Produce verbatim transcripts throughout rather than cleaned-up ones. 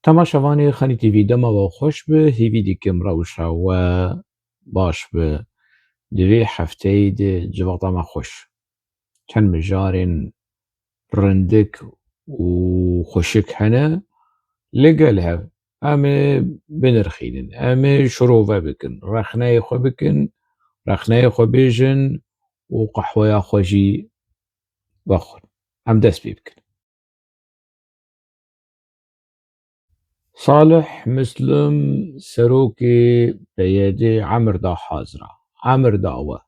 Temaşevanê Xanî T V, dema we xweş be, hêvî dikim rewşa we baş be. Di vê hefteyê de civata me xweş. Çend mijarên rindik û xweşik hene, li gel hev em ê binirxînin, em ê şirove bikin, rexneyê xwe bikin, rexneyê xwe bêjin û qehweya xwe jî vexwin. Em dest pê bikin. Salih Muslim, serokê P Y D, emir da hazira. Emir da we.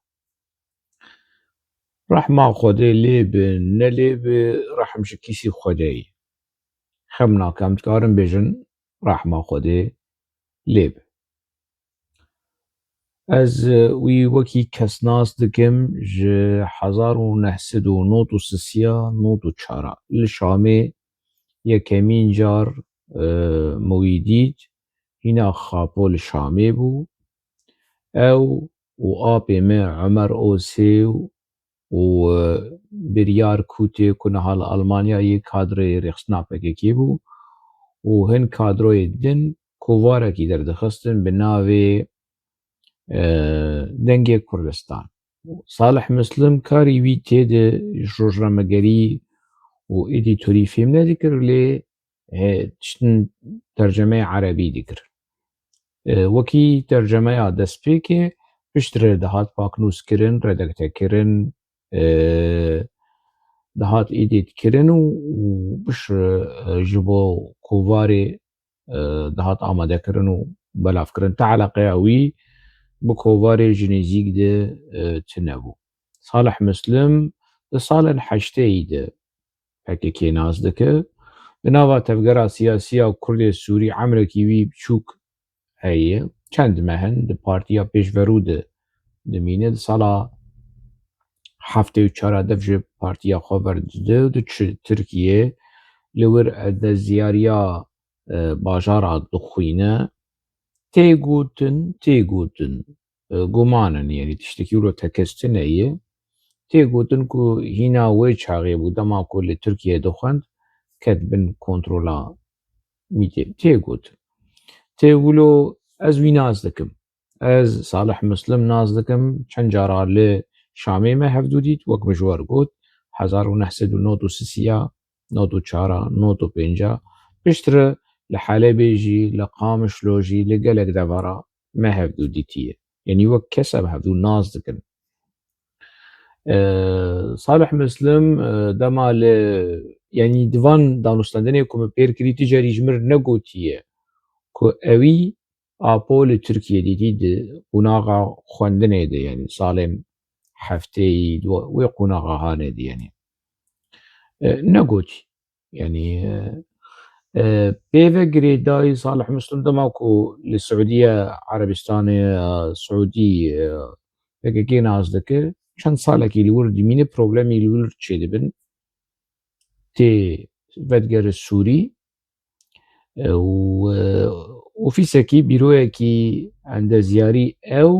Rehma Xwedê lê bi, ne lê bi, rehm ji kîsî Xwedê ye. Xem nake, em dikarin bêjin, rehma Xwedê lê bi. Ez, e, wî wekî kesnas dikim, ji hezar û neh sed û nod û sisiya nod û çara li Şamê yekemîn car, e, min wî dît, hîna xapo li Şamê bû. Ew û apê me Omer Osê û, e, Biryar Kûtê ku niha li Almanyayê kadroyê rêxistina P K K bû û hin kadroyê din kovarekî derdixistin bi navê, e, Dengê Kurdistan. Salih Muslim karî wî tê de ji rojnamegerî û edîtorî fêm nedikir, lê he, tiştin tercemeyê erebî dikir. E, wekî tercemeya destpêkê piştre dihat paknûs kirin, redakte kirin, e, dihat edît kirin û, û piştre, e, ji bo kovarê, e, dihat amade kirin û belav kirin. Ti eleqeya wî bi kovarê ji nêzîk de, e, tune bû. Salih Muslim di salên heşteyî de P K K nas dike. Di nava tevgera siyasî ya Kurdê Sûrî emrekî wî biçûk heye. Çend meh in di partiya pêşverû de dimîne. Di sala heftê û çar de ji partiya xwe verdide û diçe Tirkiyê, li wir endeziyariya, e, bajara dixwîne. Tê gotin, tê gotin, e, guman in, yanî tiştekî wilo tekez tune ye. Tê gotin ku hîna wê çaxê bû, dema ku li Tirkiyê dixwend, ket bin kontrola mîtê. Tê gotin. Tê wilo ez wî nas dikim. Ez Salih Muslim nas dikim, çend cara li Şamê me hevdû dît, wek min ji we re got, hezar û neh sed û nod û sisiya, nod û çara, nod û pênca, piştre li Helebê jî, li Qamişlo jî, li gelek devera me hevdû dîtiye. Yanî wek kes em hevdû nas dikin. E, Salih Muslim, e, dema li, yanî di van danûstendinê ku min pêr kirî, tu carî ji min re negotiye ku ewî Apo li Tirkiyê dîtî di qonaxa xwendinê de, yanî salên hefteyî, di wê qonaxa hanê de, yanî, e, negotî. Yanî, e, e, pê ve girêdayî Salih Muslim dema ku li Siûdiye Erebistanê, e, Siûdî, e, P K K nas dike, çend salekî li wir dimîne, problemî li wir çêdibin. Tê vedigere Sûrî, e, û, e, ofîsekî, bîroyekî endezyarî ew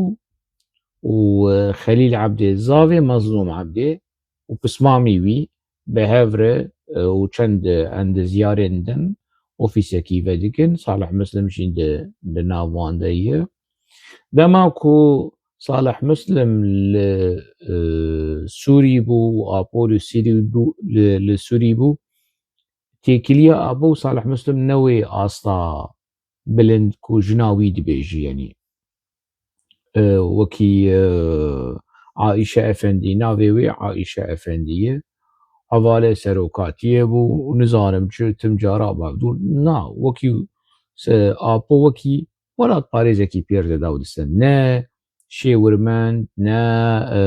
û, e, Xelîl Ebdê, zavê Mezlûm Ebdê û pismamî wî bi hev re, e, û çend endezyarên din ofîsekî vedikin. Salih Muslim jî di, di nav wan de ye. Dema ku Salih Muslim li, e, Sûrî bû û Apo li Sîrî bû, li, li Sûrî bû, têkiliya Apo û Salih Muslim ne wê asta bilind ku jina wî dibêjî, yanî, e, wekî, e, Aîşe Efendî, navê wê Aîşe Efendî ye, hevalê serokatiyê bû û nizanim çi, tim cara bavdû. Na, wekî se-, Apo wekî welatparêzekî pêr de daw dise. Ne şêwirmend, ne, e,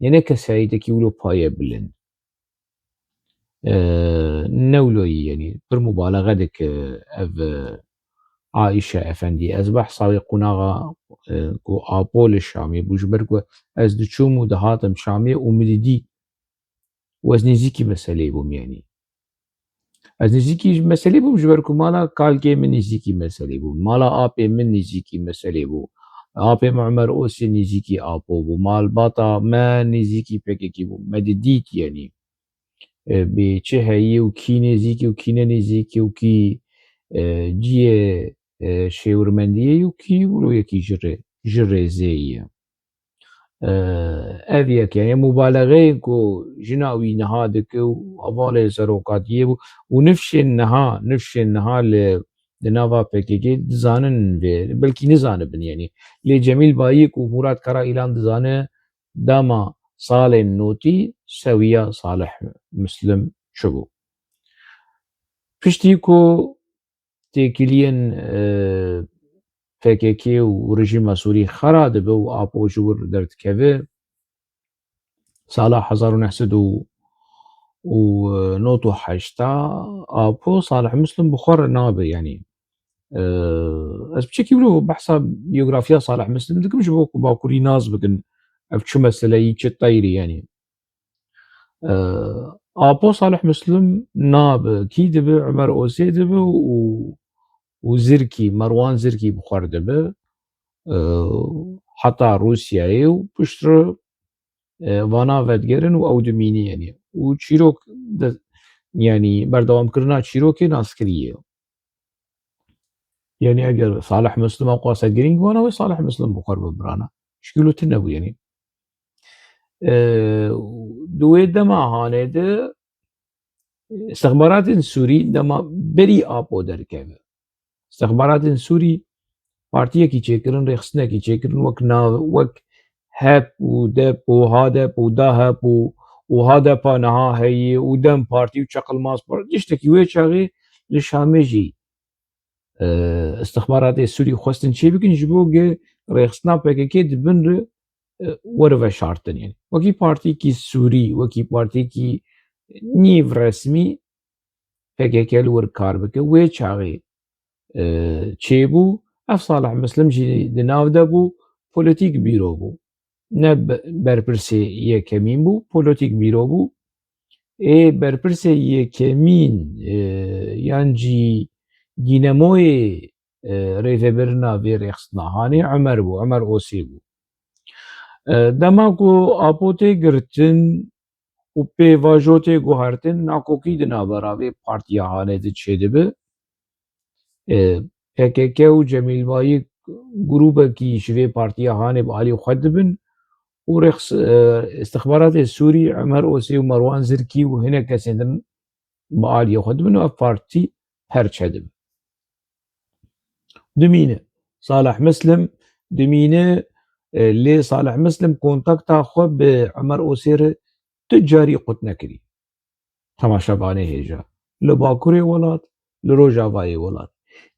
ne, ne kesayîtekî wilo paye bilind. E, ne wilo yî, yanî pir mubalexe dike ev, e, Aîşe Efendî. Ez behsa wê qonaxa, e, ku Apo li Şamê bû, ji ber ku ez diçûm û dihatim Şamê û min didî. Û ez nêzîkî meseleyê bûm, yanî. Ez nêzîkî meselê bûm, ji ber ku mala kalkê min nêzîkî meselê bû. Mala apê min nêzîkî meselê bû. Apê min Omer Osê nêzîkî Apo bû. Malbata me nêzîkî P K K bû. Me didît, yanî, e, bê çi heyî û kî nêzîkî û kî ne nêzîkî û kî, e, cihê, e, şêwirmendiyê û kî wilo yekî ji rê-, ji rêzê ye. E, ev yek, yani, mubaleğeyên ku jina wî niha dike û hevalê serokatiyê bû û nifşên niha, nifşên niha li, di nava P K K dizanin vê, belkî nizanibin, yani. Lê Cemîl Bayik û Murat Karaîlan dizane dema salên notî sewiya Salih Muslim çi bû. Piştî ku têkiliyên, e, P K K û rejîma Sûrî xera dibe û Apo ji wir derdikeve, sala hezar û neh sed û nod û heşta, Apo Salih Muslim bi xwe re nabe, yani. E, ez piçekî wilo behsa biyografiya Salih Muslim dikim, ji bo ku Bakurî nas bikin, ev çi meseleyî, çi teyrî, yani. E, Apo Salih Muslim nabe, kî dibe? Ömer Osê dibe û, û Zirkî, Merwan Zirkî bi xwe re dibe. E, heta Rûsyayê û piştre, e, vana vedigerin û ew dimîne, yani. Û çîrok de, yani, berdewamkirina çîrokê naskirî ye. Yani, eger Salih Muslim ew qase girîng wana, wê Salih Muslim bi xwe re bibirana. Çikî wilo tune bû, yani. E, di wê dema hanê de, istixbaratên Sûrî dema berî Apo derkeve, istixbaratên Sûrî partiyekî çêkirin, rêxistinekî çêkirin, wek nav, wek HEP û DEP û HADEP û DAHEP û, û HADEPA niha heye û DEM Partî û Çaqilmaz Partî, tiştekî wê çaxê li Şamê jî, e, istixbaratê Sûrî xwestin çêbikin, ji bo ge rêxistina P K K di bin re, e, were veşartin. Yani, wekî partiyekî Sûrî, wekî partiyekî nîv resmî P K K li wir kar bike. Wê çaxê, e, çêbû. Ev Salih Muslim jî di nav de bû, polîtîk bîro bû. Ne be-, berpirsê yekemîn bû, polîtîk bîro bû. Ê berpirsê yekemîn, e, yan jî dînemoyê, e, rêvebirina vê rêxistina hanê Ömer bû, Ömer Osê bû. E, dema ku Apo tê girtin û pêvajo tê guhertin, nakokî di navbera vê partiya hanê de çêdibe. E, P K K û Cemîl Bayik grûbekî ji vê partiya hanê bi alî xwe dibin û rêx-, e, istixbaratê Sûrî Ömer Osê û Merwan Zirkî û hinek kesên din bi aliyê xwe dibin û ev partî perçe dibe. Dimîne. Salih Muslim dimîne, e, lê Salih Muslim kontakta xwe bi Ömer Osê re tu carî qut nekirî. Temaşevanê hêja. Li Bakurê welat, li Rojavayê welat.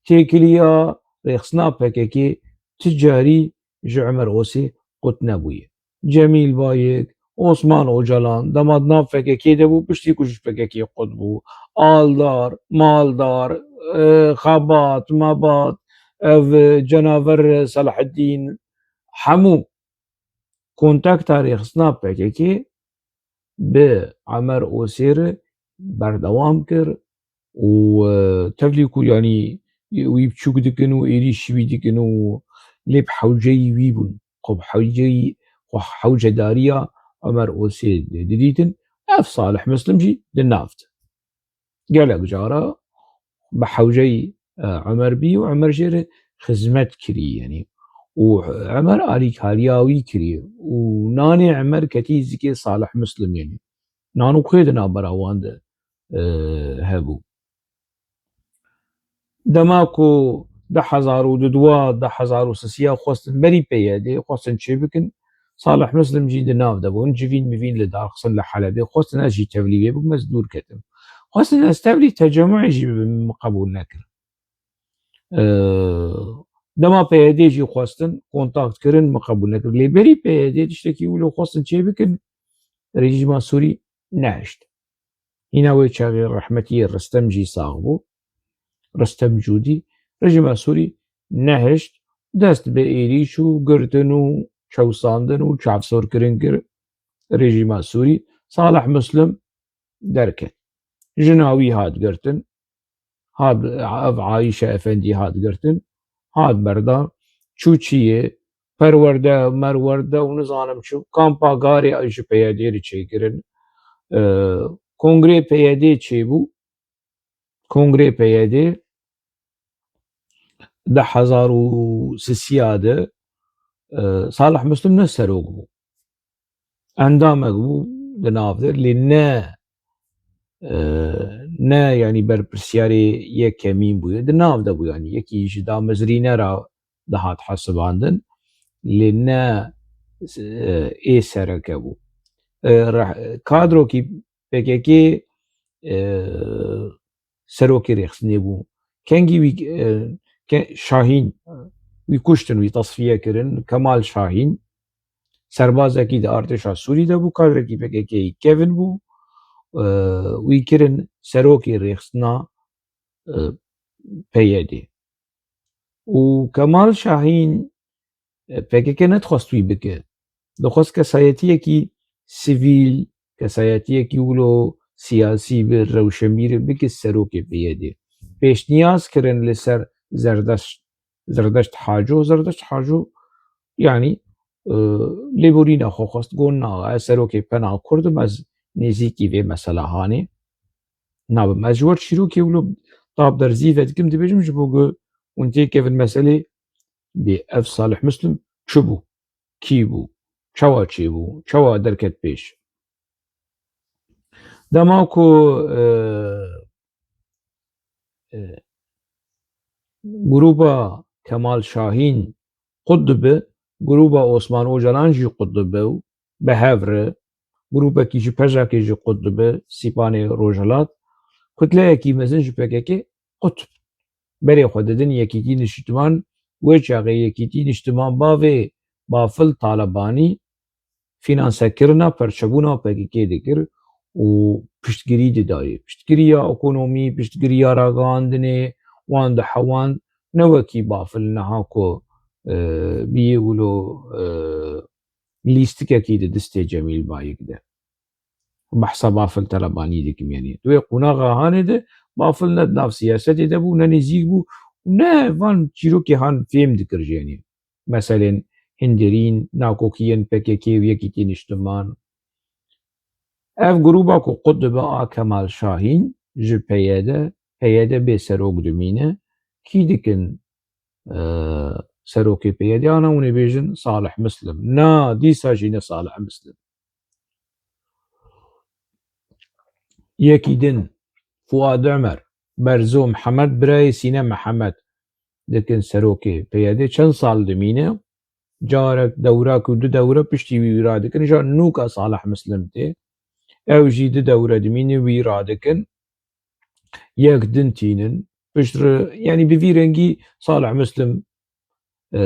Têkiliya rêxistina P K K tu carî ji Ömer Osê qut nebûye. Cemîl Bayik, Osman Ocalan, dema di nav P K K de bû, piştî ku ji P K K qut bû. Aldar, Maldar, e, Xebat, Mebat, ev, e, Cenaver Selaheddîn, hemû kontakta rêxistina P K K bi Ömer Osê re berdewam kir û, e, tevlî ku, yanî, wî biçûk dikin û êrîş wî dikin û lê bi hewceyî wî bûn. Xwe bi hewceyî, xwe hewcedariya Ömer Osê didîtin. Ev Salih Muslim jî di nav de. Gelek cara bi hewceyî, e, Ömer bî û Ömer jê re xizmet kirî, yanî. Û Ömer alîkariya wî kirî û nanê Ömer ketî zikê Salih Muslim, yanî. Nan û xwê di navbera wan de, e, hebû. Dema ku du hezar û dudwa, du hezar û sisiya xwestin berî P Y D'ê, xwestin çêbikin, Salih Muslim jî di nav de bûn, civîn mivîn li dar xistin li Helebê, xwestin ez jî tevlî wê bikim, ez dûr ketim. Xwestin ez tevlî tecemûyê jî bibim, min qebûl nekir. Ee, dema P Y D jî xwestin kontakt kirin, min qebûl nekir. Lê berî P Y D tiştekî wilo xwestin çêbikin, rejîma Sûrî nehişt. Hîna wê çaxê rehmetiyê Ristem jî sax bû. Ristem Cûdî, rejîma Sûrî nehişt, dest bi êrîş û girtin û çewsandin û çavsorkirin kir rejîma Sûrî. Salih Muslim derket. Jina wî hat girtin. Hat, ev Ayşe Efendî hat girtin. Hat berdan. Çû çiyê, perwerde, merwerde û nizanim çi. Kampa Garê ji P Y D re çêkirin. Ee, kongrê P Y D çêbû. Kongrê P Y D di hezar û sisiya de, e, Salih Muslim ne serok bû. Endamek bû di nav de, lê ne, e, ne, yanî berpirsiyarê yekemîn bûye. Di nav de bû, yanî yekî ji damezrînera dihat hesibandin. Lê ne, e, ê sereke bû. E, reh-, kadrokî P K K, e, serokê rêxistinê bû. Kengî wî, e, ke-, Şahîn, wî kuştin, wî tasfiye kirin. Kemal Şahîn, serbazekî di artêşa Sûrî de bû, kadrekî P K K yî kevin bû. E, wî kirin serokê rêxistina, e, P Y D. Û Kemal Şahîn, e, P K K nedixwest wî bike. Dixwest kesayetiyekî sivîl, kesayetiyekî wilo siyasî bi, rewşenbîrê bike serokê P Y D. Pêşniyaz kirin li ser Zerdeşt, Zerdeşt Haco. Zerdeşt Haco, yanî, e, lêborîna xwe xwest, got, na, ez serokê Pena Kurd im, ez nêzîkî vê mesela hanê nabim. Ez ji we çîrokê wilo tab derzî vedikim, dibêjim, ji bo ku hûn têkevin meselê bê. Ev Salih Muslim çi bû? Kî bû? Çawa çêbû? Çawa derket pêş? Dema ku, e, e, grûba Kemal Şahîn qut dibe, grûba Osman Ocalan jî qut dibe û bi hev re grûpekî ji P J Kê jî qut dibe, Sîpanê Rojhilat, kutleyekî mezin ji P K K qut. Berê xwe didin Yekîtî Niştiman, wê çaxê Yekîtî Niştiman bavê Bafil Talebanî fînansekirina perçebûna P K K dikir û piştgirî didayê. Piştgiriya ekonomî, piştgiriya ragihandinê wan dihewand, ne wekî Bafil niha ku, e, biyê wilo, e, lîstikekî di distê Cemîl Bayik de. Behsa Bafil Telebanî dikim, yanî. Di wê qonaxa hanê de Bafil ne di nav siyasetê de bû, ne nêzîk bû, ne van çîrokê han fêm dikir jî, yanî. Meselên hindirîn, nakokiyên P K K û Yekîtî Niştiman. Ev grûba ku qut dibe a Kemal Şahîn ji P Y D, P Y D bê serok dimîne, kî dikin, e, serokê P Y D? Ana hûn ê bêjin Salih Muslim. Na, dîsa jî ne Salih Muslim. Yekî din, Fuad Ömer, Berzo Mihemed, birayê Sîne Mihemed dikin serokê P Y D. Çend sal dimîne, carek, dewra ku du dewre piştî wî wî radikin. Îja nûka Salih Muslim tê. Ew jî du dewre dimîne, wî radikin. Yek din tînin. Piştre, yanî bi vî rengî Salih Muslim, e,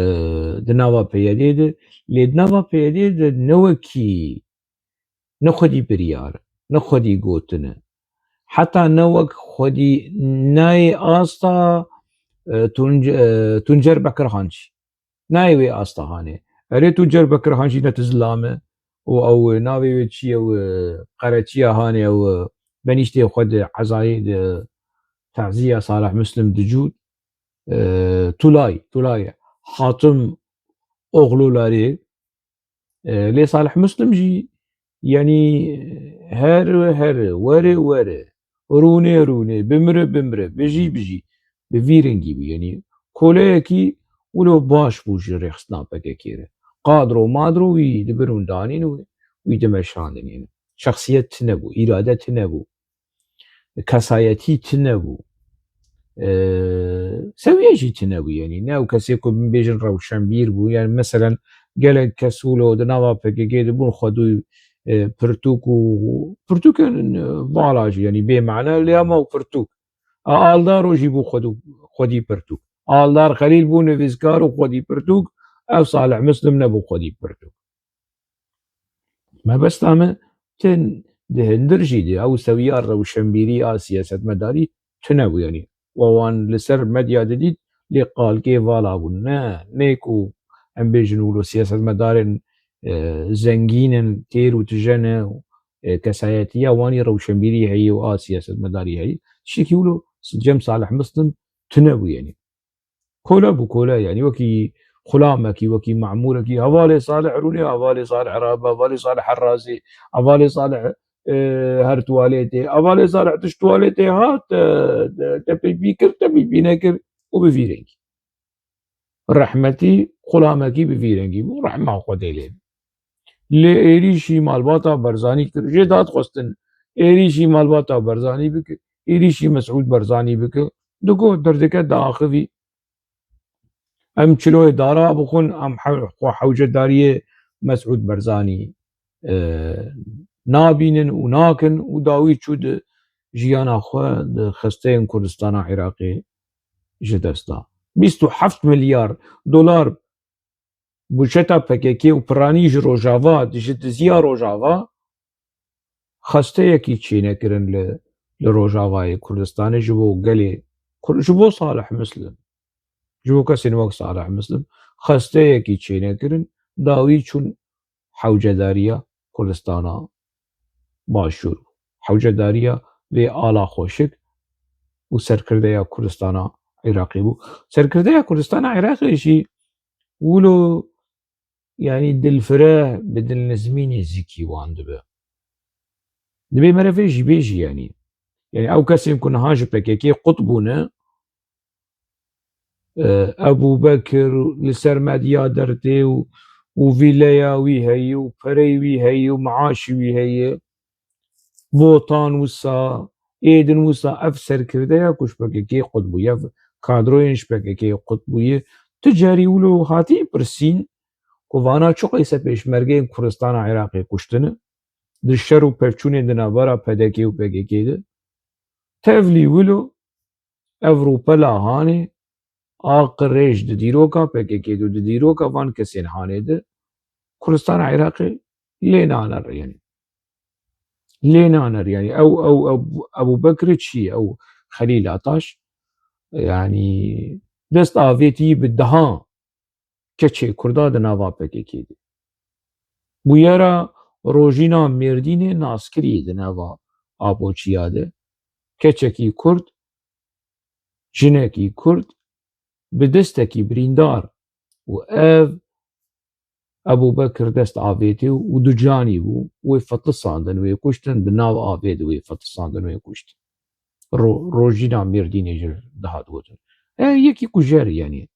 di nava P Y D de, lê di nava P Y D de ne wekî, ne xwedî biryar, ne xwedî gotine. Heta ne wek xwedî nayê asta, e, Tunc-, e, Tuncer Bekirhan jî. Nayê wê asta hanê. Erê, Tuncer Bekirhan jî ne tu zilam e û ew navê wê çi ye, ew, e, qereçiya hanê, ew, e, benîştê xwe di ezayê di taziya Salih Muslim dicût, e, Tulay, Tulay Hatim Oxlu Larê, e, lê Salih Muslim jî, yanî, here here, were were, rûnê rûnê, bimire bimire, bijî bijî, bi vî rengî bû. Yanî koleyekî wilo baş bû ji rêxistina P K K re. Qadro madro wî dibir û danîn û wî dimeşandin. Yanî şexsiyet tune bû, îrade tune bû. Kesayetî tune bû. E, sewiye jî tune bû, yanî ne ew kesê ku bibêjin rewşenbîr bû. Yanî meselen gelek kes wilo di nava P K K de bûn xwedû, e, pirtûk û pirtûkên, e, vala jî, yanî bê mane lê hema û pirtûk. A, Aldaro jî bû xwedû, xwedî pirtûk. Aldar Xelîl bû nivîskar û xwedî pirtûk, ev Salih Muslim nebû xwedî pirtûk. Mebesta me, tin di hindir jî de ew sewiya rewşenbîrî a siyasetmedarî tune bû, yanî we wan li ser medya didît, lê qalkê vala bûn. Ne, ne ku em bêjin wilo siyasetmedarên, e, zengîn in, têr û tije ne, e, kesayetiya wan î rewşenbîrî heye û a siyasetmedarî heye. Tiştekî wilo cem Salih Muslim tune bû, yanî. Kole bû, kole, yanî wekî xulamekî, wekî memûrekî, hevalê Salih rûnê, hevalê Salih rabe, hevalê Salih her razê, hevalê Salih, e, her tuwaletê, hevalê Salih tişt tuwaletê hat, e, te peypî kir, te peypî nekir û bi vî rengî. Rehmetî xulamekî bi vî rengî bû, rehma Xwedê lê. Lê êrîşî malbata Barzanî kir, jê dadxwestin êrîşî malbata Barzanî bike, êrîşî Mesûd Barzanî bike, digot derdike diaxivî. Em çiloyê dara bixwin, em hew-, xwe hewcedariyê Mesûd Barzanî, e, nabînin û nakin û dawî çû di jiyana xwe di xesteyên Kurdistana Iraqê ji dest da. Bîst û heft milyar dolar budjeta P K K û piranî ji Rojava, ji diziya Rojava, xesteyekî çênekirin li, li Rojavayê Kurdistanê ji bo gelê Kur-, ji bo Salih Muslim, ji bo kesên wek Salih Muslim xesteyekî çênekirin, dawî çûn hewcedariya Kurdistana Başûr, hewcedariya vê ala xweşik û serkirdeya Kurdistana Iraqê bû. Serkirdeya Kurdistana Iraqê jî wilo, yanî dilfire bi dilnizmî nêzîkî wan dibe. Dibê mere vê jî bêjî, yanî. Yanî ew kesên ku niha ji P K K qut bûne, e, Ebû Bekir li ser medya dertê û, û vîleya wî heye û perey wî heye û meaşî wî heye. Botan wisa, êdin wisa, ev serkirdeya ku ji P K K qut bûye, ev kadroyên ji P K K qut bûye, tu carî wilo hatî pirsîn ku vana çi qeyse pêşmergeyên Kurdistana Iraqê kuştine, di şer û pevçûnên di navbera P D K û P K K de. Tevlî wilo ev rûpela hanê a qirêj di dîroka P K K de û di dîroka van kesên hanê de Kurdistana Iraqê lê naner, yanî. Lê naner, yanî. Ew, ew, ew, Ebû Bekirê çi ye? Ew Xelîl Ataş, yanî, dest avêtî bi dehan keçê Kurda di nava P K K de. Bûyera rojîna Mêrdînê naskirî di nava Apoçiya de. Keçekî Kurd, jinekî Kurd bi destekî birîndar û ev Ebû Bekir dest avêtê û du canî bû, wê fetisandin, wê kuştin, di nav avê de wê fetisandin, wê kuştin. Ro-, rojîna Mêrdînê jî dihat gotin. E, yekî kujer, yanî.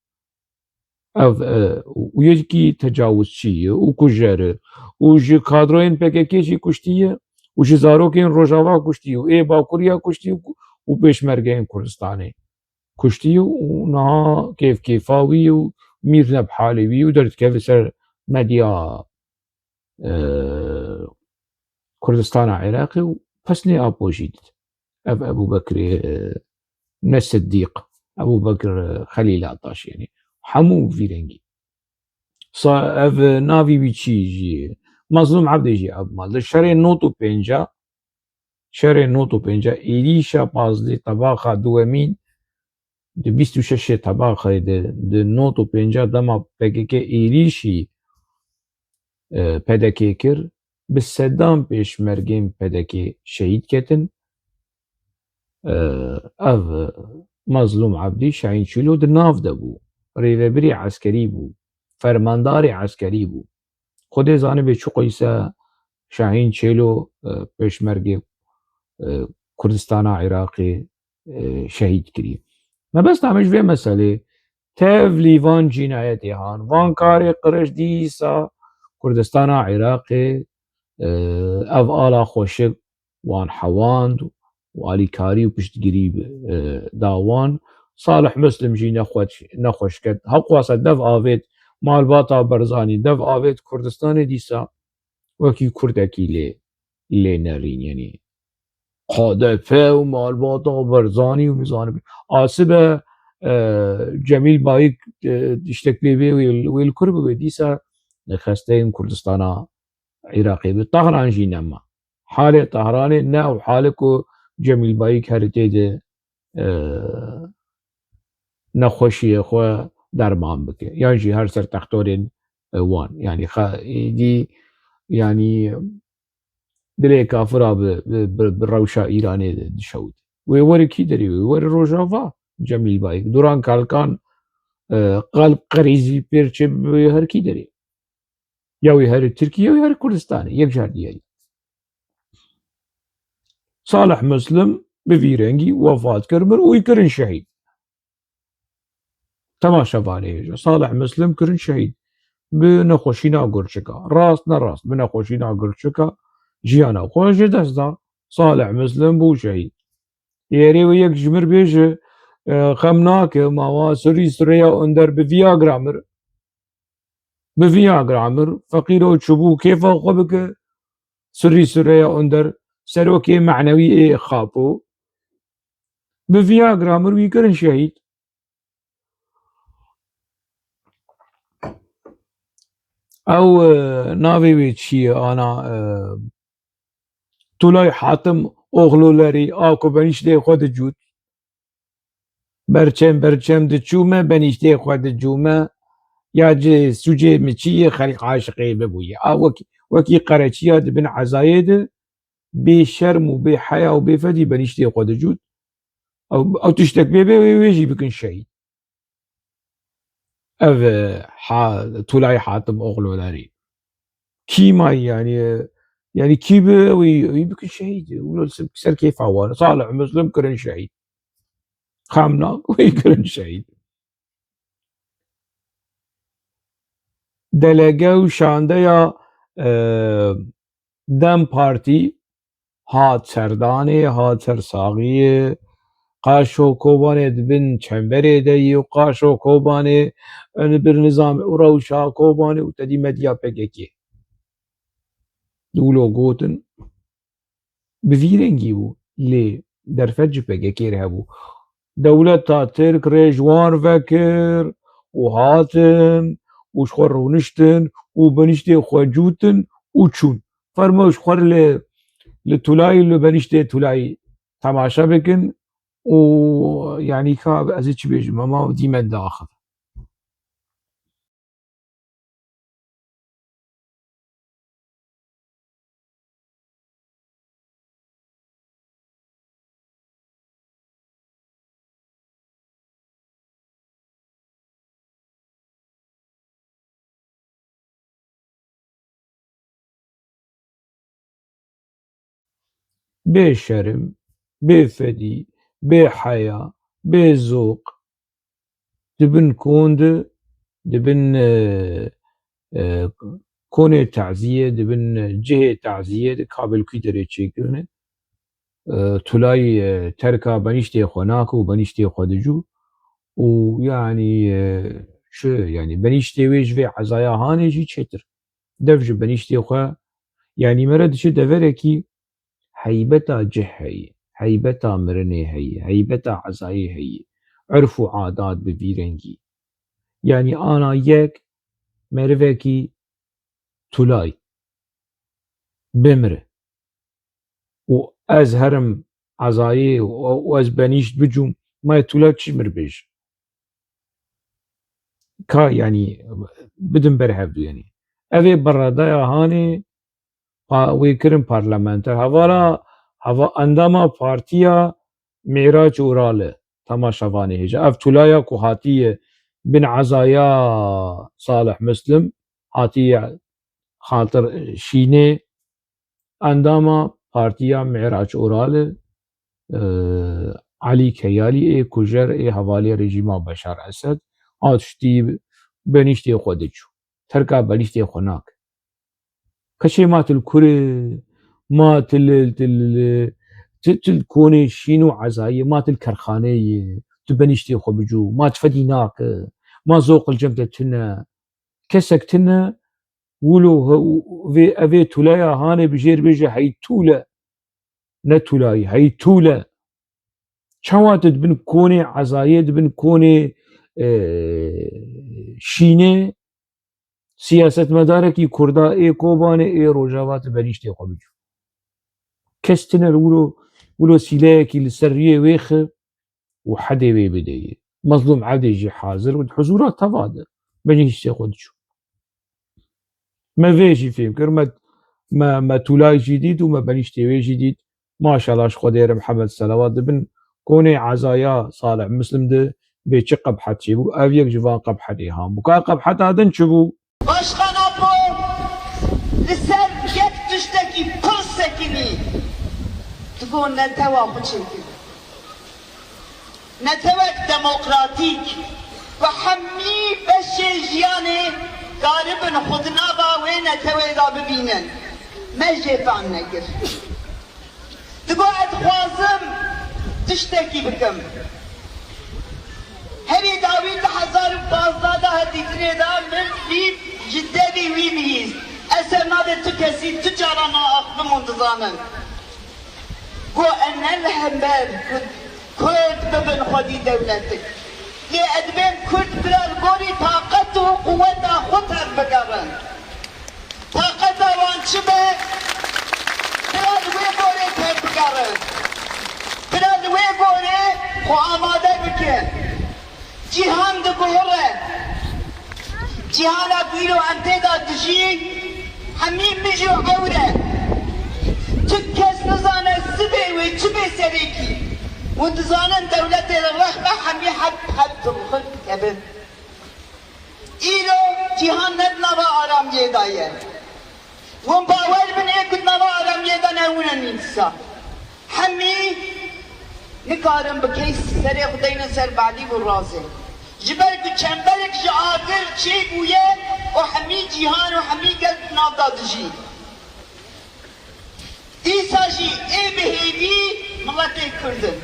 Ev, e, û yekî tecawizçî ye û kujer e û ji kadroyên P K K jî kuştiye û ji zarokên Rojava kuştiye û ê Bakuriya kuştiye û, û pêşmergeyên Kurdistanê kuştiye û niha kêfkêfa wî û mîr ne bi halê wî û derdikeve ser medya, e, Kurdistana Iraqê û pesnê Apo jî dide. Ev Ebû Bekirê, e, ne Siddîq, Ebû Bekir, e, Xelîl Ataş, yanî hemû vî rengî. Sa-, ev, e, navî wî çi jî, Mazlûm Ebdî jî ev mal. Di şerê nod û pênca, şerê nod û pênca, êrîşa pazdeh tebaxa duwemîn, di bîst û şeşê tebaxê de, di nod û pênca dema P K K êrîşî, e, P D K kir, bi sedan pêşmergên P D K şehîd ketin. E, ev Mazlûm Ebdî Şahîn Çîlo di nav de bû. Rêvebirê eskerî bû. Fermandarê eskerî bû. Xwedê zanibe çi qeyse Şahîn Çêlo, e, pêşmergê, e, Kurdistana Iraqê, e, şehîd kirî. Mebesta me ji vê meselê, tevlî van cînayetê han, van karê qirêj dîsa Kurdistana Iraqê, e, ev ala xweşik wan hewand û alîkarî û piştgirî, e, da wan. Salih Muslim jî nexweş-, nexweş ket. Hewqasa dev avêt malbata Barzanî, dev avêt Kurdistanê dîsa wekî kurdekî lê, lê nerîn, yanî K D P û malbata Barzanî û nizanim. Asibe, e, Cemîl Bayik, e, tiştek pê bê wê, wê li kur bibe, dîsa xesteyên Kurdistana Iraqê bi. Tehran jî nema. Halê Tehranê ne ew hale ku Cemîl Bayik herî tê de, e, nexweşiyê xwe derman bike. Yan jî her ser textorên, e, wan. Yanî xa-, êdî, yanî dilê kafira bi, bi, bi, bi rewşa Îranê de dişewit. Wê were kî derê? Wê were Rojava, Cemîl Bayik. Duran Kalkan, e, qelb qerîzî pêr çê bi her kî derê. Ya wî herî Tirkiye, ya wî herî Kurdistanê. Yek ji her diyayî. Salih Muslim bi vî rengî wefat kir, mir û wî kirin şehîd. Temaşevanê hêja. Salih Muslim kirin şehîd. Bi nexweşîna gurçika. Rast ne rast, bi nexweşîna gurçika jiyana xwe ji dest da. Salih Muslim bû şehîd. Êrê wê yek ji mir bêje, e, xem nake, ma wa Surî Süreyya Önder bi Viagra mir. Bi Viagra mir. Feqîro çûbû kêfa xwe bike. Surî Süreyya Önder, serokê manewî ê Xapo. Bi Viagra mir, wî kirin şehîd. Ew, e, navê wê çi ye? Ana, e, Tulay Hatim Oxlulerî a ku benîştê xwe dicût. Berçem, berçem diçûme, benîştê xwe dicûme. Ya ci sûcê min çi ye, xelk aşiqê bibûye. A wekî, wekî qereçiya di bin ezayê de bê şerm û bê heya û bê fedî benîştê xwe dicût. Ew, ew tiştek bê bê wê, wê jî bikin şehîd. Ev, e, ha, Tulay Hatim Oxlolerî. Kî may yani, e, yani kî bi wî, wî bikin şehîd. Wilo ser, ser kêfa wan. Salih Muslim kirin şehîd. Xemnak wî kirin şehîd. Delege û şandeya, e, DEM Partî hat serdanê, hat sersaxiyê. Qaşo Kobanê di bin çemberê de yî û Qaşo Kobanê, e, li bir nizam û rewşa Kobanê û tedî medya P K K. Di wilo gotin, bi vî rengî bû, lê derfet ji P K K re hebû. Dewleta Tirk rê ji wan vekir û hatin û ji xwe rûniştin û benîştê xwe cûtin û çûn. Fermo ji xwe li, li Tulayî, li benîştê Tulayî temaşe bikin û, yanî, ka ez ê çi bêjim, hema dî me diaxivin. Bê şerm, bê fedî, bê heya, bê zoq, di bin kon de, di bin, e, e, konê taziyê, di bin cihê taziyê de kabelkî derê çêkirine. E, Tulay, e, terka benîştê xwe nake û benîştê xwe dicû û, yanî, e, çi, yanî benîştê wê ji vê ezaya hanê jî çêtir. Dev ji benîştê xwe, yanî, me re diçe deverekî heybeta cih heye, heybeta mirinê heye, heybeta ezayê heye, urf û adat bi vî rengî. Yanî ana yek merivekî Tulay bimire û ez herim ezayê û, û ez benîşt bicûm, ma Tulay çi mir bêje? Ka, yanî, bidin ber hevdû, yanî. Ev ê beredaya hanê pa-, wê kirin parlamenter. Hevala, heva-, endama partiya Mîraç Ural e, temaşevanê hêja. Ev Tulaya ku hatiye bin ezaya Salih Muslim, hatiye xaltir şînê, endama partiya Mîraç Ural e, e, Elî Keyalî ê kujer ê hevalê rejîma Beşar Esed, hat ştî benîştê xwe diçû. Terka benîştê xwe nake. Keçê ma tu li kur e, ma tu li, tu li, tu, tu li konê şîn û ezayê, ma tu li kerxaneyê, tu benîştê xwe bicû, ma tu fedî nake, ma zoq li cem te tune. Kesek tune, wilo he-, vê, evê Tulaya hanê bijêr bêje hey Tule. Ne Tulayî, hey Tule. Çawa tu di bin konê ezayê, di bin konê, e, şînê, siyasetmedarekî Kurda ê Kobanê ê Rojava tu benîştê xwe bicû. Kes tine li wilo, wilo sîleyekî li ser riyê wê xi û hedê wê bideyê. Mezlûm Evdê jî hazir û di huzûra teva de benîştê xwe diçû. Me vê jî fêm kir, me, me, me Tulay jî dît û me benîştê wê jî dît. Maşallah ji Xwedê re Mihemed selawat dibin. Konê ezaya Salih Muslim de bê çi qebhet çêbû, ev yek ji van qebhetê han bû. Ka qebheta din çi bû? Başkan Apo, li ser yek tiştekî pir sekinî, tu got netewa xwe çêkir. Netewek demokratîk, Bi hemî beşê jiyanê karibin xwe di nava wê netewê de bibînin. Me jê fehm nekir. Digo ez dixwazim tiştekî bikim. Herî dawî di hezar û pazdeh de hetîtinê de min dît ji devî wî bihîst. Ez ser navê tu kesî tu cara naaxivim hûn dizanin. Got, em ne li hember ku Kurd bibin xwedî dewletik. Lê ez dibêm Kurd bira li gorî taqet û quweta xwe tevbigerin. Taqeta wan çi be? Bira li wê gorê tevbigerin. Bira li wê gorê xwe amade bikin. Cîhan diguhere. Cîhana ku îro em tê de dijî, hemî mij û ewr e. Tu kes nizane sibê wê çi bê serekî. Hûn dizanin dewletê li reh be hemî heb, heb dibixin dikevin. Îro cîhan ne di nava aramiyê de ye. Hûn bawer bin ê ku di nava aramiyê de ne hûn in dîsa. Hemî nikarin bi key serê xwe deynin ser badî û razê. Ji ber ku çemberek ji agir çêbûye û hemî cîhan û hemî gel di nav de dijî. Dîsa jî ê bi hêvî miletê Kurd in.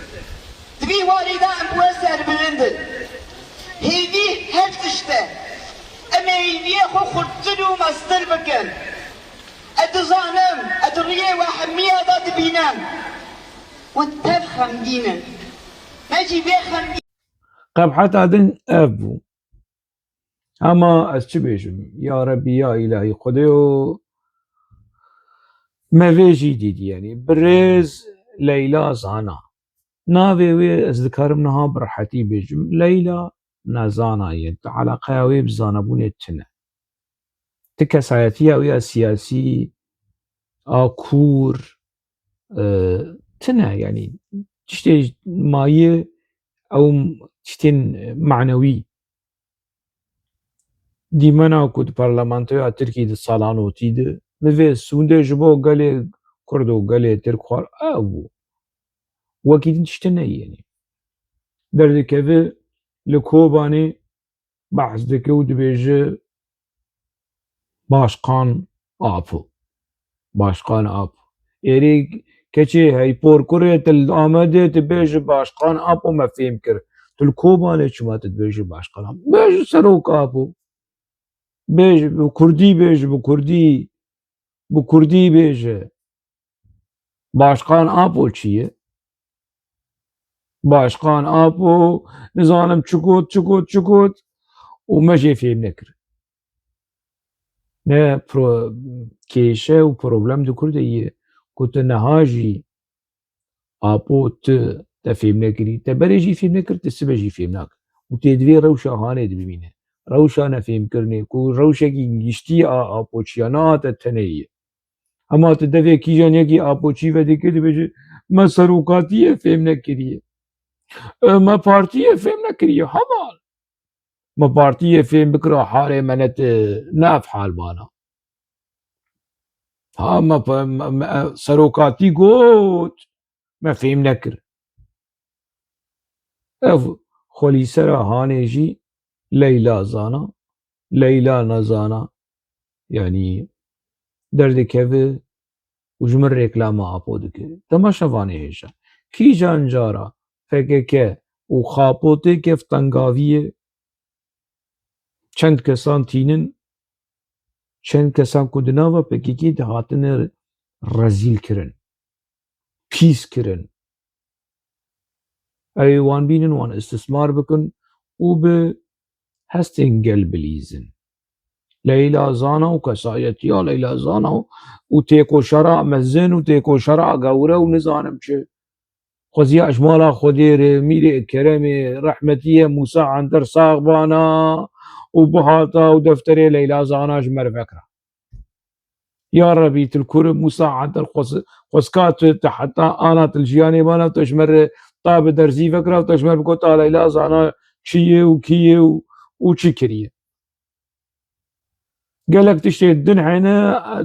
Di vî warî de em bi we serbilind in. Hêvî her tişt e. Em ê hêviyê xwe xurttir û mestir bikin. Ez dizanim, ez di riyê we hemiya de dibînim. Hûn tev xemgîn in. Me jî vê xemgîn. Qebheta din ev bû. Hema ez çi bêjim? Ya Rebî, ya Îlahî Xwedêyo, me vê jî dîtî, yanî birêz Leyla Zana. Navê wê ez dikarim niha bi rehetî bêjim. Leyla nezana ye. Ti eleqeya wê bi zanebûnê tune. Ti kesayetiya wê ya siyasî a kûr, e, tune, yanî tiştê mayî ew tiştên manewî. Dîmena ku di parlamentoya Tirkî di sala notî de, mi vê sûndê ji bo gelê Kurd û gelê Tirk xwar, ew bû. Wekî din tiştê neyê, yanî. Derdikeve li Kobanê behs dike û dibêje, Başkan Apo. Başkan Apo. Êrî keçê heypor kurê, tu li Amedê tu bêje Başkan Apo me fêm kir. Tu li Kobanê çima tu dibêje Başkan Apo? Bêje Serok Apo. Bêje, bi kurdî bêje, bi kurdî, bi kurdî bêje. Başkan Apo çi ye? Başkan Apo, nizanim çi got, çi got, çi got û me jê fêm nekir. Ne pro-, kêşe û problem di Kurdê ye ku tu niha jî Apo tu te fêm nekirî, te berê jî fêm nekir, tu sibe jî fêm nakir. Û tê divê rewşa hanê de bimîne. Rewşa nefêmkirinê, ku rewşekî giştî a Apo çiya, nehate tenê ye. Hema tu devê kîjan yekî Apo çî vedikir, dibêje, me serokatiyê fêm nekiriye. E, me partiyê fêm nekiriye. Heval. Me partiyê fêm bikira harê me ne ti, ne ev hal bana. Ha, me, me, me, serokatî got, me fêm nekir. Ev xwelîsera hanê jî Leyla Zana, Leyla Nezana, yanî derdikeve û ji min reklama Apo dike. Temaşevanê hêja. Kîjan cara P K K û Xapo tê kef tengaviyê, çend kesan tînin, çend kesan ku di nava P K K de hatine rezîl kirin, pîs kirin. Ew ê wan bînin, wan istismar bikin û bi hestên gel bilîzin. Leyla Zana û kesayetiya Leyla Zana û, û têkoşera mezin û têkoşera gewre û nizanim çi. Xweziya ji mala Xwedê re, Mîrê Keremê, rehmetiyê Mûsa Enter sax bana û bihata û defterê Leyla Zana ji me re vekira. Ya Rebî, tu li kur Mûsa Enter xwes-, xweska tu, tu heta ana tu li jiyanê bana, tu ji me re ta bi derzî vekira, tu ji me re bigota Leyla Zana çi ye û kî ye û, û çi kiriye. Gelek tiştê din hene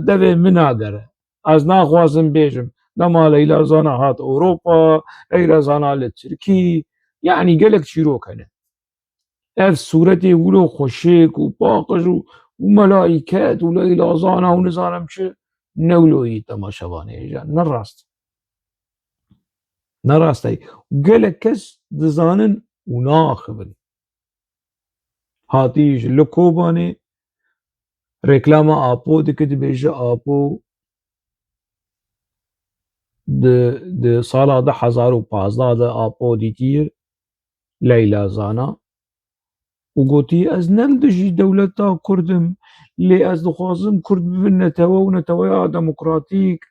devê min nagere. Ez naxwazim bêjim, dema Leyla Zana hat Ewropa, Leyla Zana li Tirkî, yanî gelek çîrok hene. Ev sûretê wilo xweşik û paqij û, û melaîket û Leyla Zana û nizanim çi, ne wilo yî temaşevanê hêja, ne rast. Ne rast e. Gelek kes dizanin û naxivin. Hatî ji li Kobanê reklama Apo dike, dibêje Apo di, di sala du hezar û pazdeh de Apo dîtiye Leyla Zana û gotiye, ez ne li dijî dewleta Kurd im, lê ez dixwazim Kurd bibin netewe û neteweya demokratîk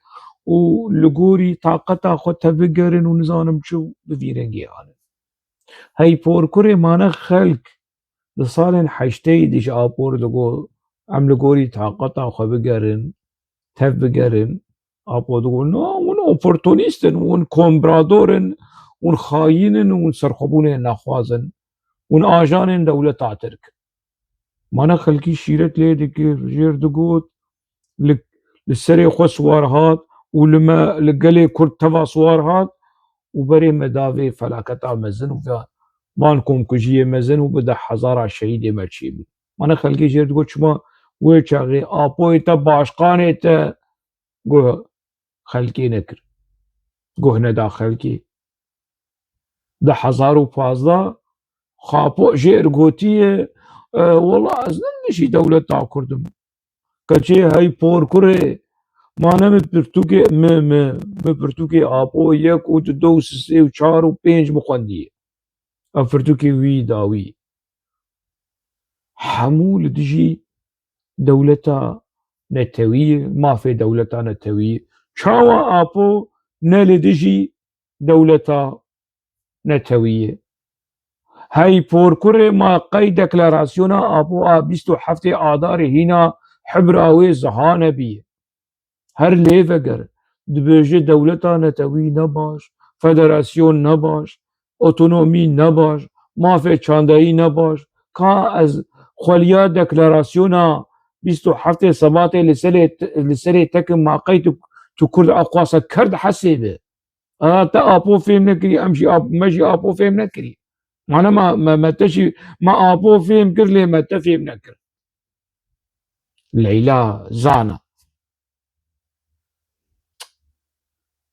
û li gorî taqeta xwe tevbigerin û nizanim çi û bi vî rengî hanin. Hey porkurê mane xelk di salên heşteyî de ji Apo re digot, em li gorî taqeta xwe bigerin, tev bigerin. Apo digot, no, hûn oportunîst in, hûn komprador in, hûn xayîn in, hûn serxwebûnê nexwazin, hûn ajanên dewleta Tirk in. Mane xelkî şîret lê dikir, jêr digot, li, li serê xwe siwar hat û li me, li gelê Kurd teva siwar hat û berê me da vê felaketa mezin û va-, van komkujiyê mezin û bi deh hezara şehîdê me çêbû. Mane xelkê jêr digot, çima wê çaxê Apoyê te, başkanê te guh xelkê nekir. Guh neda xelkê. Du hezar û pazdeh Apo jêr gotiye, e, wela ez ne li dijî dewleta Kurd im. Keçê hey porkurê, mane min pirtûkê, min, min, min pirtûkê Apo yek û du, du û sê û çar û pênc min xwendiye. Ev pirtûkê wî dawî. Hemû li dijî dewleta netewî ye, mafê dewleta netewî ye. Çawa Apo ne li dijî dewleta netewî ye? Hey porkurê, ma qey deklarasyona Apo a bîst û heftê Adarê hîna hibra wê ziha nebiye? Her lê veger, dibêje dewleta netewî ne baş, federasyon ne baş, otonomî ne baş, mafê çandeyî ne baş. Ka ez xweliya deklarasyona bîst û heftê Sebatê li serê, li serê tekim, ma qey tu, tu Kurd a xwasa kerd hesê bi. A, te Apo fêm nekirî, em jî Ap-, me jî Apo fêm nekirî. Mane ma, me, me te jî, me Apo fêm kir, lê me te fêm nekir. Leyla Zana.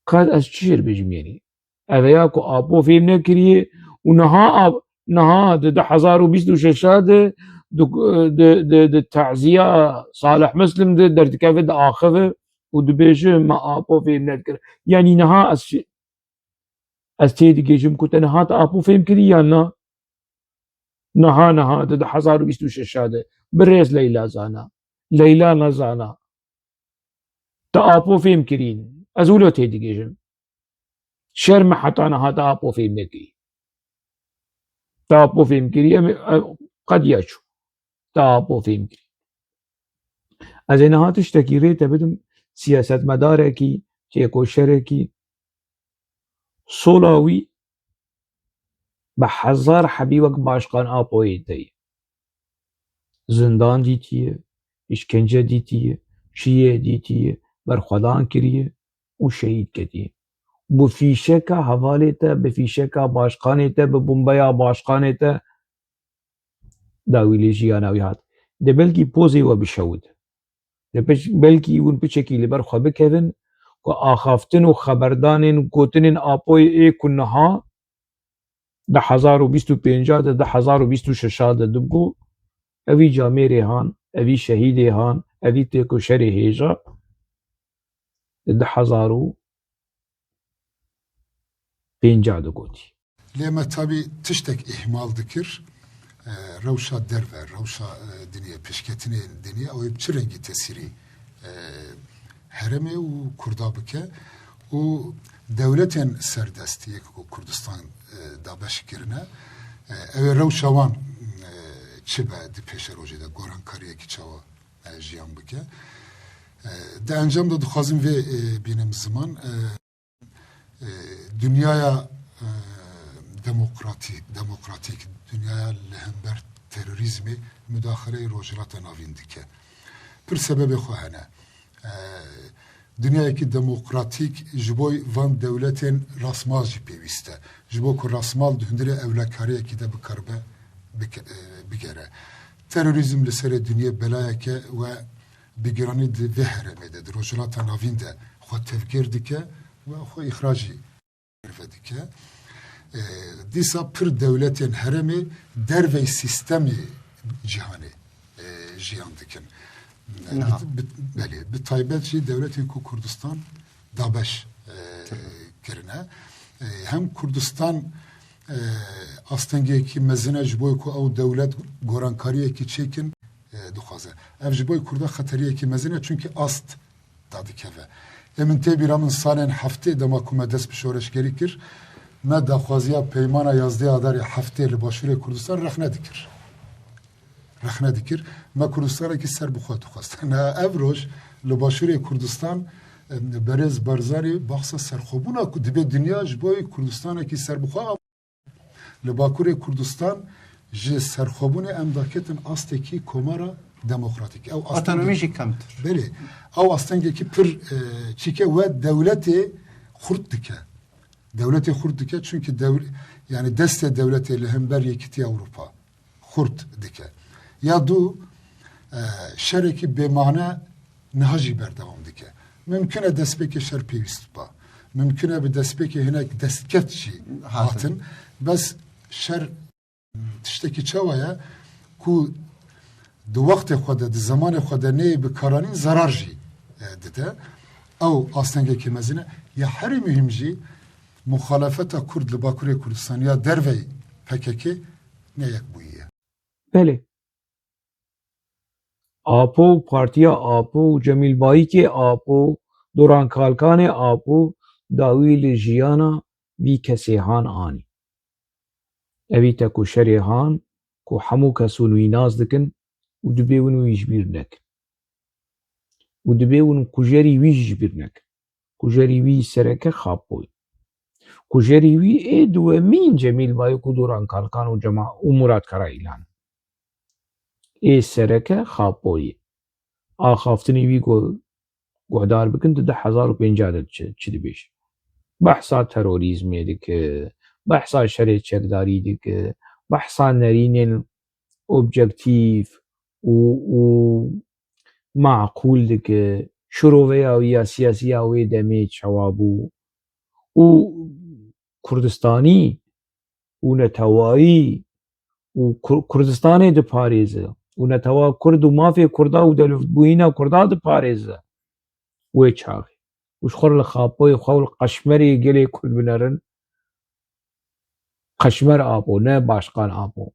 Ka ez çi jêr bêjim, yanî? Ev ya ku Apo fêm nekiriye û niha Ap-, niha di du hezar û bîst û şeş de, di, di, di, di teziya Salih Muslim de derdikeve, diaxive û dibêje, me Apo fêm nekir. Yanî niha ez çi, ez tê digihîjim ku te niha te Apo fêm kirî yan na? Niha, niha, di du hezar û bîst û şeş de. Birêz Leyla Zana. Leyla Nezana. Te Apo fêm kirîn. Ez wilo tê digihîjim. Şerm e heta niha te Apo fêm nekirî. Te Apo fêm kirî, em, em, qediya çû. Te Apo fêm kirî. Ez ê niha tiştekî rê te bidim, siyasetmedarekî, têkoşerekî, sola wî bi hezar hebî wek başkan Apoyê te ye. Zindan dîtiye, îşkence dîtiye, çiyê dîtiye, berxwedan kiriye û şehîd ketiye. Bi fîşeka hevalê te, bi fîşeka başkanê te, bi bombeya başkanê te dawî lê jiyana wî hat. De belkî pozê we bişewit. De piç-, belkî hûn piçekî li ber xwe bikevin ku axaftin û xeberdanên gotinên Apoyê ê ku niha di hezar û bîst û pênc de, di hezar û bîst û şeş de dibû, evî camêrê han, evî şehîdê han, evî têkoşerê hêja di du hezar û pênc digotî. Lê me tabî tiştek îhmal dikir, e, rewşa derve, rewşa, e, dinê, pêşketinê dinê, ew ê bi çi rengî tesîrî, e, herêmê û Kurda bike û dewletên serdest, yek ku Kurdistan, e, dabeş kirine, e, ew ê rewşa wan, e, çi be di pêşerojê de, gorankariyekî çawa, e, jiyan bike. E, di encam de dixwazim vê, e, bînim ziman, e, e, dinyaya, e, demokratî-, demokratîk, dinyaya li hember terorîzmê mudaxileyê Rojhilata Navîn dike. Pir sebebê xwe hene. E, dinyayekî demokratîk ji bo van dewletên rasmal jî pêwîst e. Ji bo ku rasmal di hundirê ewlekariyekî de bikaribe bike-, e, bigere. Terorîzm li serê dinyê belayeke we bi giranî di vê herêmê de, di Rojhilata Navîn de xwe tevgêr dike û xwe îxracî derve dike. E, dîsa pir dewletên herêmê dervey sîstemê cîhanê, e, jiyan dikin. Niha. Bi, bi, belê, bi taybet jî dewletên ku Kurdistan dabeş, e, kirine. E, hem Kurdistan, e, astengekî mezin e ji bo ku ew dewlet gorankariyekî çêkin, e, dixwaze. Ev ji bo Kurda xeteriyekî mezin e, çunkî ast dadikeve. Ê min tê bîra min salên heftê dema ku me dest bi şoreşgerî kir, me daxwaziya peymana yazdeh Adarê heftê li Başûrê Kurdistan rexne dikir. Rexne dikir. Me Kurdistanekî serbixwe dixwest. Niha ev roj li Başûrê Kurdistan, em, berêz Barzanî baxsa serxwebûna ku dibe dinya ji bo Kurdistanekî serbixwe. Li Bakurê Kurdistan ji serxwebûnê em daketin astekî komara demokratîk. Ew astengekî Otonomî jî kemtir. Belê. Ew astengekî pir, e, çîke we dewletê xurt dike. Dewletê xurt dike, çunkî dew-, yani destê dewletê li hember Yekîtiya Ewropa xurt dike. Ya du, e, şerekî bêmane niha jî berdewam dike. Mimkun e destpêkê şer pêwîst biba. Mimkun e bi destpêkê hinek destkeft jî Hatin. hatin. Bes şer tiştekî çawa ye ku di wextê xwe de, di zemanê xwe de neyê bikaranîn zerar jî, e, dide. Ew astengekî mezin e. Ya herî muhîm jî muxalefeta Kurd li Bakurê Kurdistan ya dervey P K K ne yekbûyî ye. Belê. Apo û Partiya Apo û Cemîl Bayîkê Apo, Duran Kalkanê Apo dawî li jiyana vî kesê han anî. Evî tekoşerê han ku hemû kes hûn wî nas dikin û dibê hûn wî ji bîr nekin. Û dibê hûn kujerî wî jî ji bîr nekin. Kujerî wî sereke Xapo ye. Kujerî wî ê duwemîn Cemîl Bayik û Duran Kalkan û Cema-, û Murat Karayilan. Ê sereke Xapo ye. Axaftinê wî ku guhdar bikin, di du hezar û pêncî de çi, çi dibêje. Behsa terorîzmê dike, behsa şerê çekdarî dike, behsa nerînên objektîf û, û maqûl dike, şiroveya wî ya siyasî ya wê demê çawa bû û Kurdistanî û netewayî û Kur-, Kurdistanê diparêze û netewa Kurd û mafê Kurda û dewletbûyîna Kurda diparêze wê çaxê. Û ji xwe re li Xapoyê xwe û li qeşmerê gelê Kurd binerin. Qeşmer Apo, ne Başkan Apo.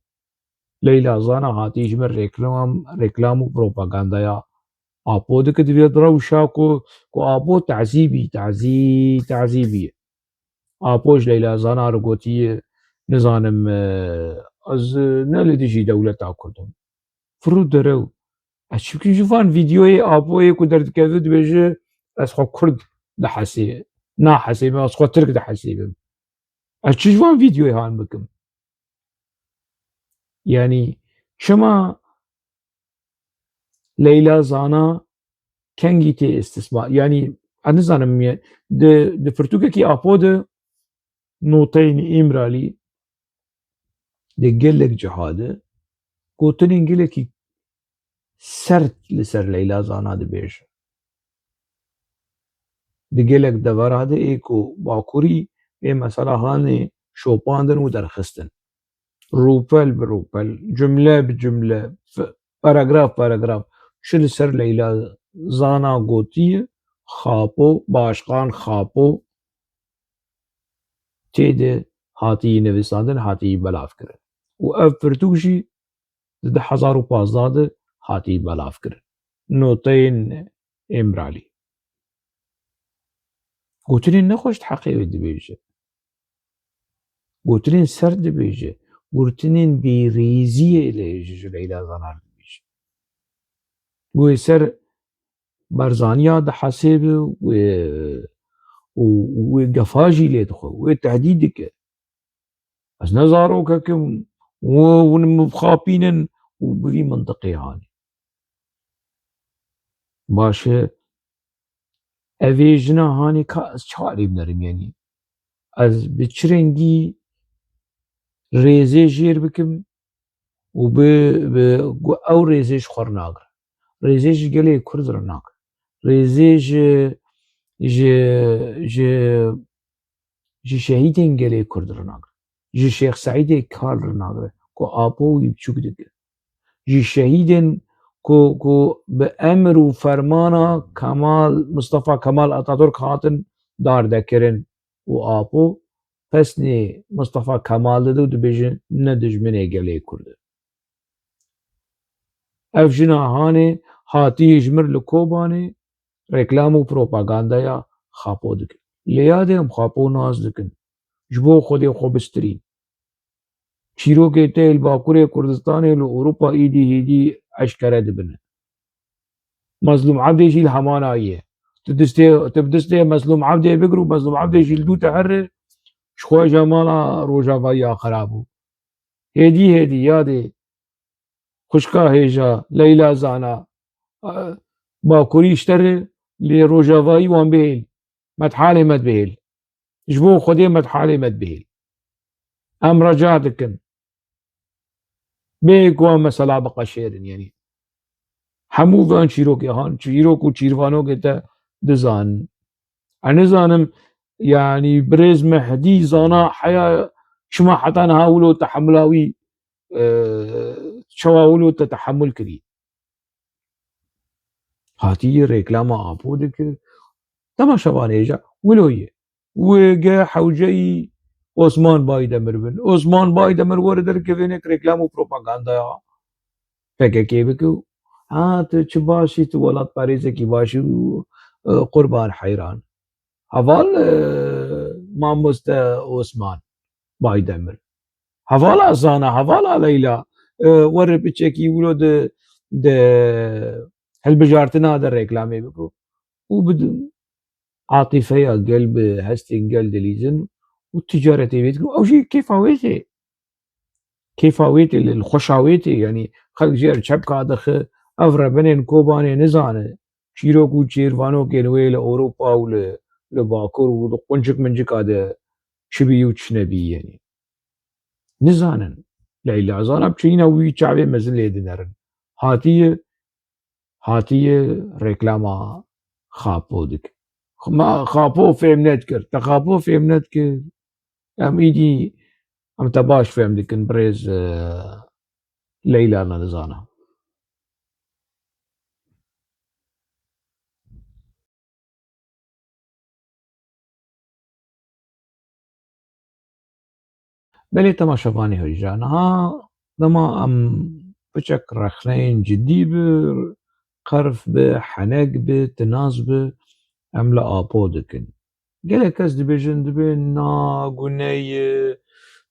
Leyla Zana hatî ji min reklam, reklam û propagandaya Apo dike, di vê rewşa ku, ku Apo tazîbî, tazî-, tazîbî. Apo ji Leyla Zana re gotiye, nizanim, e, ez, e, ne li dijî dewleta Kurd im. Firu derew. Ez çi bikim ji van vîdeoyê Apoyê ku derdikeve dibêje, ez xwe Kurd dihesê-, nahesêbim, ez xwe Tirk dihesêbim. Ez çi ji van vîdeoyê han bikim? Yanî çima Leyla Zana kengî tê îstismar? Yanî ez nizanim, ye-, di, di pirtûkekî Apo de noteyên Îmralî di gelek ciha de gotinên gelekî sert li ser Leyla Zana dibêje. Di gelek devera de ê ku Bakurî ê mesela hanê şopandin û derxistin. Rûpel bi rûpel, cumle bi cumle, f-, paragraf paragraf çi li ser Leyla Zana gotiye, Xapo, Başkan Xapo tê de hatî nivîsandin, hatî belav kirin. Û ev pirtûk jî di du hezar û pazdeh de hatî belav kirin. Noteyên Îmralî. Gotinên nexweş di heqê wê dibêje. Gotinên sert dibêje. Gotinên bêrîziyê lê ji, ji Leyla Zanar dibêje. Wê ser Barzaniya dihesêbe, wê, û, û wê gefa jî lê dixwe, wê tehdîd dike. Ez ne zarokek im û hûn min bixapînin û bi vî mintiqê hanê. Baş e, ev ê jina hanê ka ez çawa alî binerim, yanî ez bi çi rengî rêzê jêr bikim, û bi, bi, gu-, ew rêzê ji xwe re nagire. Rêzê ji gelê Kurd re nagire. Rêzê ji, ji, ji, ji şehîdên gelê Kurd re nagire. Ji Şêx Seîdê Kal re nagire. Ku Apo wî biçûk dike. Ji şehîdên ku, ku bi emir û fermana Kemal, Mustafa Kemal Atatürk hatin dardekirin û Apo pesnê Mustafa Kemal dide û dibêjin ne dijminê gelê Kurd e. Ev jina hanê hatiye ji mir li Kobanê reklam û propagandaya Xapo dikin. Lê yadê em Xapo nas dikin. Ji bo Xwedê xwe bistirîn. Çîrokê te li Bakurê Kurdistanê li Ewropa îdî hêdî eşkere dibine. Mezlûm Ebdê jî li hemana ye. Tu distê, tu bi distê Mezlûm Ebdê bigir û Mezlûm Ebdê jî li dû te here, ji xwe ji mala Rojavayî ya xera bû. Hêdî hêdî yadê xwişka hêja Leyla Zana, e, Bakurî ji te re lê Rojavayî wan bihêl. Me dihalê me dibihêl. Ji bo Xwedê me dihalê me dibihêl. Em reca dikin. Bê ku em mesela biqeşêrin, yanî. Hemû van çîrokê han, çîrok û çîrvanokê te dizanin. Ez nizanim, yanî birêz Mehdî Zana heya çima heta niha wilo tehemula wî, e, çawa wilo te tehemul kirî. Hatiye reklama Apo dikir. Temaşevanê hêja, wilo ye. Wê ge hewceyî Osman Baydemir bin. Osman Baydemir were derkevê nek reklam û propagandaya P K K bike. Ha, tu çi baş î, tu welatparêzekî baş î û, e, qurban heyran. Heval, e, mamoste Osman Baydemir. Hevala Zana, hevala Leyla, e, were piçekî wilo di, di hilbijartina de reklamê bike. Û bi atîfeya gel, bi hestên gel dilîzin û ticaretê wê dikin. Ew jî kêfa wê tê. Kêfa wê tê, li xweşa wê tê. Yanî xelk jê re çepka dixe, ev rebenên Kobanê nizane. Çîrok û çêrvanokên wê li Ewropa û li, li Bakur û di quncik mincika de çi bî û çi nebî, yanî. Nizanin. Leyla Zana biçeyîna wî çavê mezin lê dinerin. Hatiye, hatiye reklama Xapo dik. Ma Xapo fêm nedikir. Te Xapo fêm nedikir. Em îdî, em te baş fêm dikin, birêz, e, Leyla Nilizana. Belê temaşevanê hêja, niha dema em piçek rexneyên cidî bi, qerf bi, henek bi, tinaz bi, em li Apo dikin. Gelek kes dibêjin, dibê na gune ye,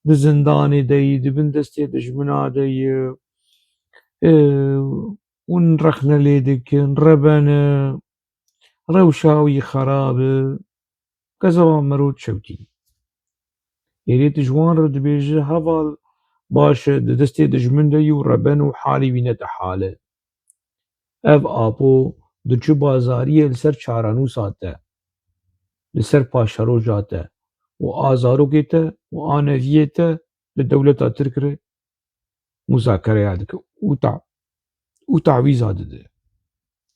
di zindanê de yî, di bin destê dijmina de yî, e, hûn rexne lê dikin, reben e, rewşa wî xerab e, kezeba mero çewtî. Êrê tu ji wan re dibêje, heval baş e, di destê dijmin de yî û reben û halî wî ne te hal e. Ev Apo diçû bazariyê li ser çarenûsa te, li ser paşeroja te û a zarokê te û a neviyê te li dewleta Tirk re muzakereya dike û ta-, û tawîza dide.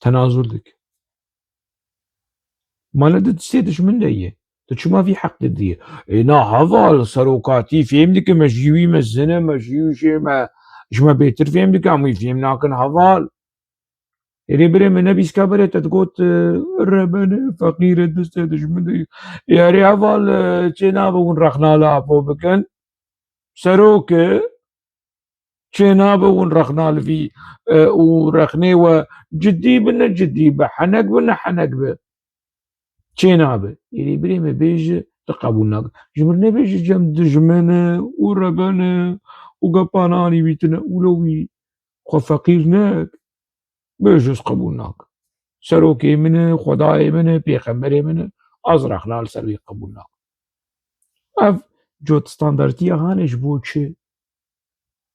Tenazul dike. Ma ne di destê dijmin de ye. Tu çima vî heq didî? Ê na heval serokatî fêm dike, me ji wî mezin e, me ji wî jê me, ji me bêtir fêm dike, em wî fêm nakin heval. Êrê birê min nebîska berê te digot, e, reben e, feqîr e, destê dijmin de ye. Ê erê heval, e, çê nabe hûn rexna li Apo bikin. Serok e, çê nabe hûn rexna li vî, e, û rexnê we cidî bi, ne cidî bi, henek bi, ne henek bi. Çê nabe. Êrê birê me bêje, tu qebûl nake. Ji mir nebêje cem dijmin e û reben e û gepanan wî tine. Wilo wî xwe feqîr nek. Bêje ez qebûl nakim. Serokê min e, xwedayê min e, pêxemberê min e, ez rexna li ser wî qebûl nakim. Ev cot standartiya hanê ji bo çi?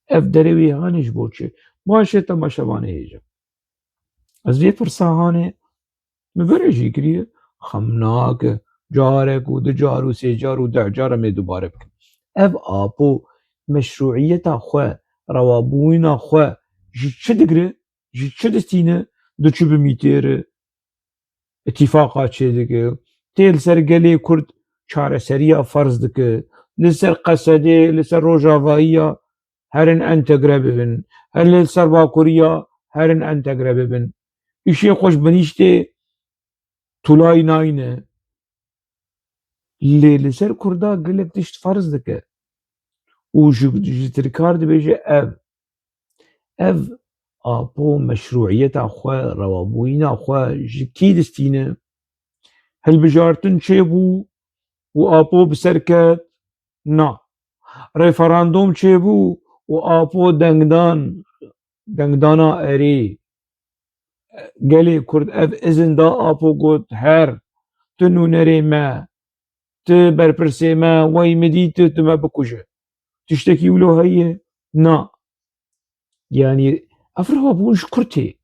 Ev derewê hanê ji bo çi? Baş e, temaşevanê hêja. Ez vê pirsa hanê min berê jî kiriye, xem nake, carek û du car û sê car û deh car em ê dubare bikin. Ev Apo meşrûiyeta xwe rewabûna xwe ji çi digire, ji çi distîne, diçû bi mîtêr îtîfaqa çêdike. Tê li ser gelê Kurd çareseriya ferz dike. Li ser Qesedê, li ser Rojavayiya herin entegre bibin. Her li ser Bakuriya herin entegre bibin. Îşê xwe ji binîştê tulay nayne. Lê li ser Kurda gelek tişt ferz dike. Û ji, ji Tirkar dibêje ev. Ev Apo meşrûiyeta xwe, rewabûyîna xwe ji kî distîne? Hilbijartin çêbû û Apo bi ser ket? Na. Referandûm çêbû û Apo dengdan, dengdana erê. Gelê Kurd ev izin da Apo got, her, tu nûnerê me, tu berpirsê me, wey min dî tu, tu me bikuje. Tiştekî wilo heye? Na. Yanî ev rewabûn ji kur tê?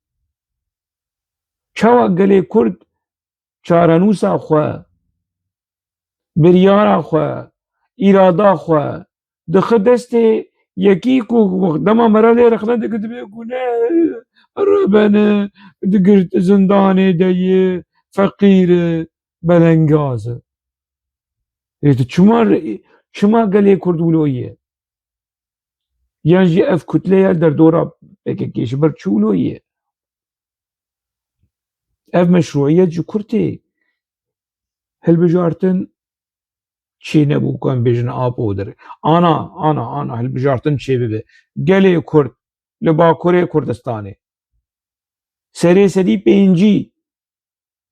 Çawa gelê Kurd çarenûsa xwe, biryara xwe, îrada xwe dixe destê yekî ku dema me re lê rexne dike, dibê ku ne, rebe ne, digirt zindanê de ye, feqîr e, belengaz e. Ê, tu çima, çima gelê Kurd wilo ye? Yan jî ev kutle ya derdora P K K ji ber çi wilo ye? Ev meşrûiyet ji kur tê? Hilbijartin çê nebû ku em bêjin Apo dir. Ana, ana, ana, hilbijartin çê bibe. Gelê Kurd li Bakurê Kurdistanê serê sedî pêncî,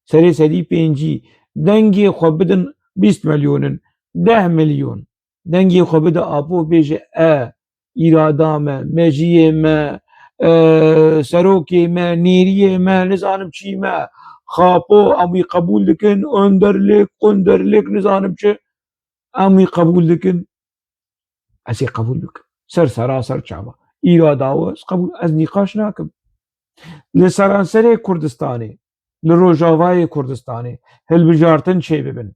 serê sedî pêncî dengê xwe bidin bîst milyon in, deh milyon. Dengê xwe bide Apo, bêje, e, îrada me, mejiyê me, e, serokê me, nêriyê me, nizanim çî me, Xapo, em wî qebûl dikin, önderlik, kunderlik, nizanim çi, em wî qebûl dikin. Ez ê qebûl bikim. Ser sera ser çava. Îrada we ez qebûl, ez nîqaş nakim. Li seranserê Kurdistanê, li Rojavayê Kurdistanê hilbijartin çêbibin.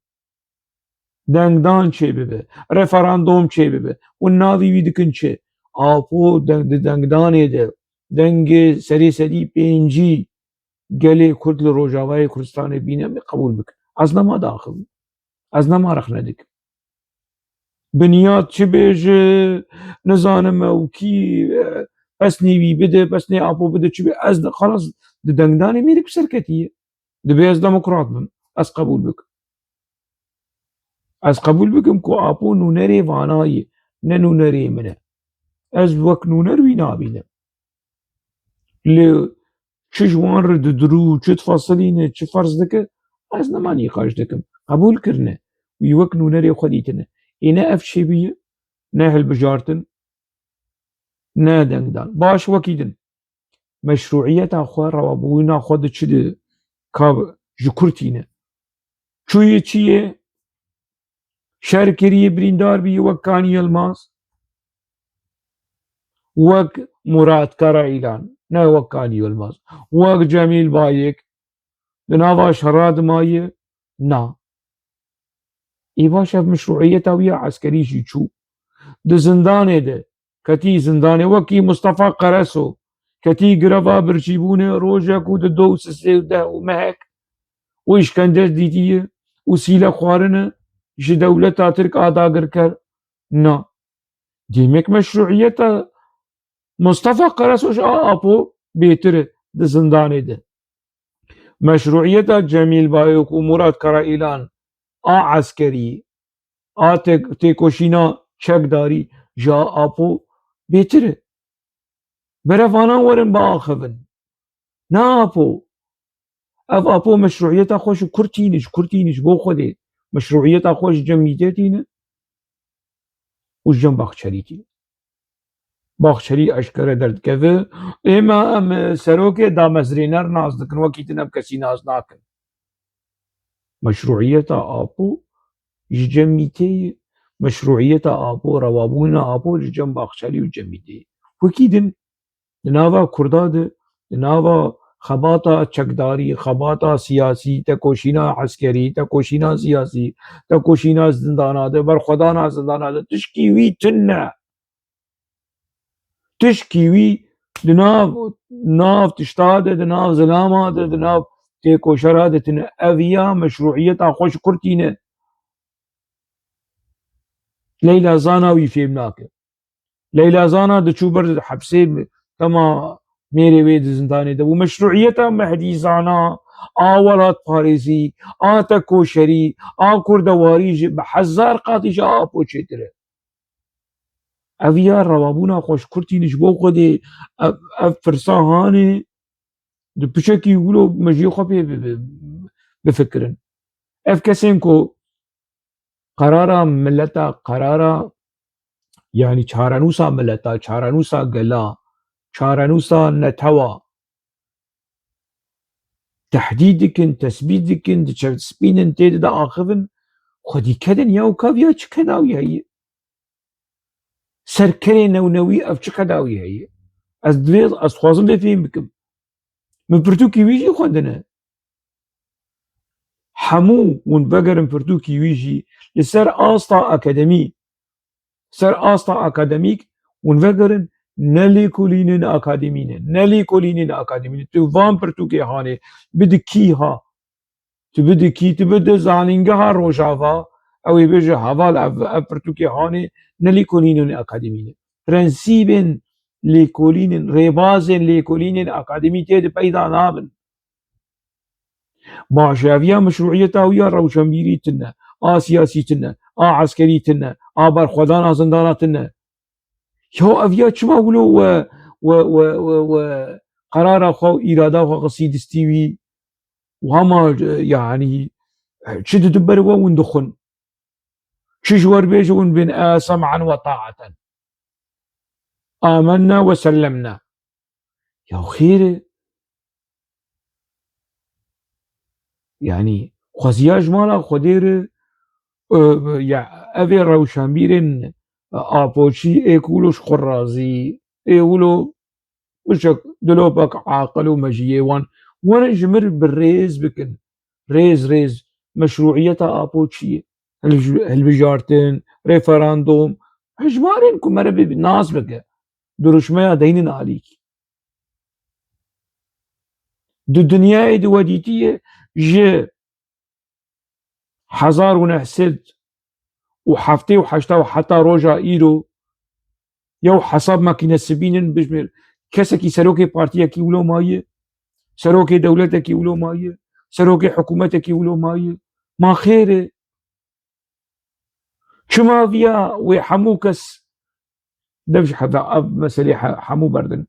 Dengdan çêbibe, referandûm çêbibe. Û navî wî dikin çi? Apo deng-, di dengdanê de dengê serê sedî pêncî gelê Kurd li Rojavayê Kurdistanê bîne, min qebûl bikin. Ez nema daxivim. Ez nema rexne dikim. Binyat çi bêje, nizanim ew kî, e, pesnê wî bide, pesnê Apo bide, çi bê, ez de, xelas, di dengdanê mêrik bi ser ketiye. Dibê ez demokrat bim. Ez qebûl bikim. Ez qebûl bikim ku Apo nûnerê vana ye, ne nûnerê min e. Ez wek nûner wî nabînim. Lê çi ji wan re didirû, çi difasilîne, çi ferz dike, ez nema nîqaş dikim. Qebûl kirine. Wî wek nûnerê xwe dîtine. Ê ne ev çêbûye, ne hilbijartin, ne dengdan. Baş, wekî din. Meşrûiyeta xwe, rewabûna xwe di çi di ka ji kur tîne? Çûyê çi ye? Şer kiriye, birîndar bîye wek Kanî Yilmaz, wek Murat Karaîlan, ne wek Kanî Yilmaz, wek Cemîl Bayik, di nava şera de maye? Na. Ê baş, ev meşrûiyeta wî ya eskerî jî çû. Di zindanê de ketî zindanê, wekî Mustafa Qereso ketî greva birçîbûnê, rojek û di do û sisê û deh û mehek û îşkence dîtiye û sîle xwarine ji dewleta Tirk a dagirker. Na. Dîmek meşrûiyeta Mustafa Qereso ji a Apo bêtir e di zindanê de. Meşrûiyeta Cemîl Bayok û Murat Karaîlan a eskerî, a tek-, têkoşîna çekdarî ji a Apo bêtir e. Berevanan werin biaxivin. Ne Apo. Ev Apo meşrûiyeta xwe ji kur tîne, ji kur tîne, ji bo Xwedê. Meşrûiyeta xwe ji cem Mîtê tîne û ji cem Baxçelî tîne. Baxçelî eşkere derdikeve, ê me em serokê damezrêner nas dikin, wekî din ev kesî nas nakin. Meşrûiyeta Apo ji cem Mîtê ye. Meşrûiyeta Apo, rewabûna Apo ji cem Baxçelî û cem Mîtê ye. Wekî din di nava Kurda de, di nava xebata çekdarî, xebata siyasî, tekoşîna eskerî, tekoşîna siyasî, tekoşîna zindana de, berxwedana zindana de, tişkî wî tune. Tişkî wî di nav, nav tişta de, di nav zilama de, di nav têkoşera de tine. Ev ya meşrûiyeta xwe ji kur tîne. Leyla Zana wî fêm nake. Leyla Zana diçû ber hepsê, dema mêrê wê di zindanê de bû. Meşrûiyeta Mehdî Zana, a welatparêzî, a tekoşerî, a kurdewarî jî bi hezar qatî ji Apo çêtir e. Ev ya rewabûna xwe ji kur tîne ji bo Xwedê, ev, ev pirsa hanê di piçekî wilo mejiyê xwe pê bi-, bi-, bifikirin. Ev kesên ku qerara mileta, qerara, yanî çarenûsa mileta, çarenûsa gela, çarenûsa netewa tehdîd dikin, tesbît dikin, diçespînin, tê de diaxivin, xwedî kedin ya û kaviya çi kedawî heye? Ser kerê newnewî ev çi kedawî heye? Ez divê, ez dixwazim vê fêm bikim. Min pirtûkî wî jî xwendine. Hemû hûn vegerin pirtûkî wî jî li ser asta akademî, ser asta akademîk hûn vegerin, ne lêkolînên akademî ne, ne lêkolînên akademî ne. Tu van pirtûkê hanê bidi kî ha, tu bidi kî, tu bidi zanîngeha Rojava, ew ê bêje heval ev, ev pirtûkê hanê ne lêkolînên akademî ne. Prensîbên lêkolînên, rêbazên lêkolînên akademî tê de peyda nabin. Baş e, ev ya meşrûiyeta wî ya rewşenbîrî tune, a siyasî tune, a eskerî tune, a berxwedana zindana tune. Ya ev ya çima wilo we, we, we, we, we qerara xwe û îrada xwe xistî distî wî û hema, e, yanî, e, çi didin ber we hûn dixwin? Çi ji we re bêje hûn bên, e, sem'an we ta'aten. Amenna we sellemna. Ya xêr e. Yanî, xweziya ji mala Xwedê re, e, ya, ev ê rewşenbîrên Apoçî ê ku wilo ji xwe razî, ê wilo bişek dilopek aqil û mejiyê wan, werin ji mir bi rêz bikin. Rêz, rêz, meşrûiyeta Apoçiyê. Hilbij-, hilbijartin, referandûm, hejmarên ku mere bi nas bike. Duruşmeya deynin alîkî. Di dinyayê de we dîtiye ji hezar û neh sed û heftê û heşta û heta roja îro, yew hesab makîne sibînin bijmêr. Kesekî serokê partiyekî wilo maye, serokê dewletekî wilo maye, serokê hikûmetekî wilo maye. Ma xêr e. Çima viya wê hemû kes dev ji heve-, ev meselê he-, hemû berdin?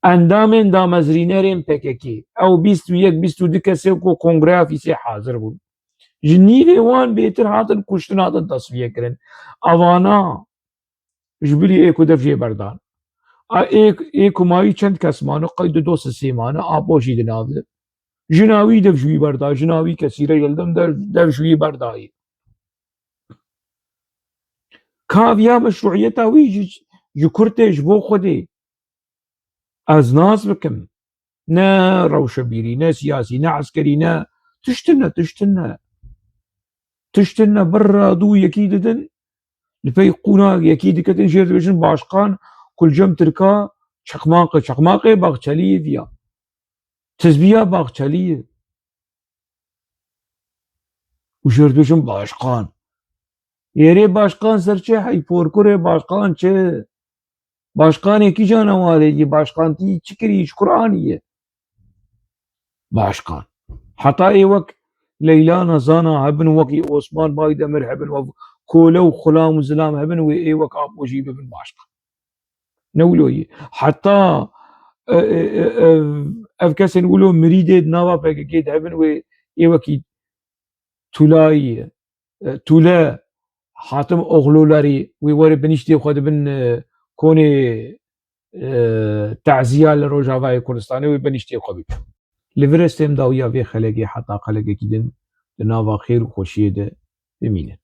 Endamên damezrînerên P K K, ew bîst û yek, bîst û du kesê ku kongreya Fîsê hazir bûn. Ji nîvê wan bêtir hatin kuştin, hatin tasfiye kirin. Evana ji bilî ê ku dev jê berdan. A ê, ê ku mayî çend kes mane, qey du do sisê mane, Apo jî di nav de. Jina wî dev ji wî berda, jina wî kesîre yildim dev, dev ji wî berdayî. Ka viya meşrûiyeta wî ji, ji kur tê ji bo Xwedê. Ez nas bikim. Ne rewşebîrî, ne siyasî, ne eskerî, ne tiştin ne, tiştin ne. Tiştin ne, birra dû yekî didin, li pey qûna yekî diketin, jê dibêjin başkan, kulcem tirka, çeqmaqê, çeqmaqê Baxçeliyê viya. Tizbiya Baxçeliyê. Û jê dibêjin başkan. Yerê başkan ser çi hey porkurê başkan çi? Başkanê kî canawarê yî, başkantî çi kirî, ji kur aniye? Başkan. Heta ê wek Leyla Nezana hebin, wekî Osman Baydemir hebin, wek Kole û Xulam û Zilam hebin, wê ê wek Apo jî bibin başkan. Ne wilo yî. Heta, e, e, e, ev, ev kesên wilo mirîdê di nava P K K de hebin, wê ê wekî Tulayî, e, Tule Hatim Oxlularî, wî werê binîştê xwe dibin, e, konê, e, taziya li Rojavayê Kurdistanê, wî binîştê xwe bik. Li vir estêm dawiya vê xelekê heta xelekekî din di nava xêr û xweşiyê de bimînin.